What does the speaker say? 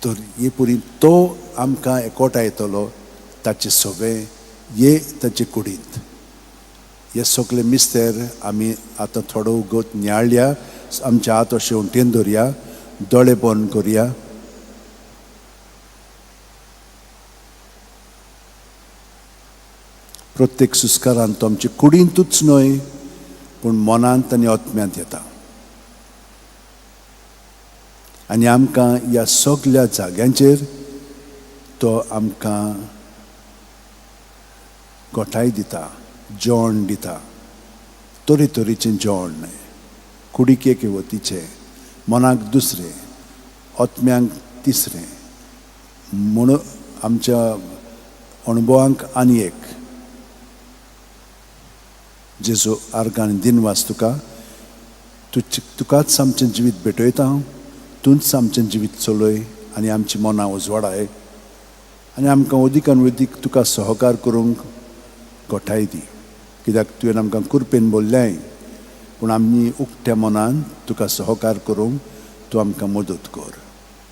तर हे पुरी तो आमकां एकोठायतलो ताचे सवे ये ताचे कुडींत. हे सगळे मिस्तेर आमी आतां थोडो उगत नियाळया. आमचे हात अशें उंटेन दवरया, दोळे बंद करया. प्रत्येक सुस्कारान तो आमचे कुडींतूच न्हय पूण मनांत आनी आत्म्यांत येता आनी आमकां ह्या सगल्या जाग्यांचेर तो आमकां गोठाय दिता, जेवण दिता, तरेतरेचें जेवण, कुडीक एके वतीचें, मनाक दुसरें, आत्म्यांक तिसरें, म्हणून आमच्या अणभवांक आनी एक. जेजू आर्गान दिनवास तुका, तुकाच आमचें जिवीत भेटयता, तूंच आमचें जिवीत चलय आनी आमची मनां उजवाडाय आनी आमकां अदीकान अदीक तुका सहकार करूंक गोठाय दी. कित्याक तुवें आमकां कुरपेन बोल्ल्याय, पूण आमी उक्त्या मनान तुका सहकार करूंक तूं आमकां मदत कर.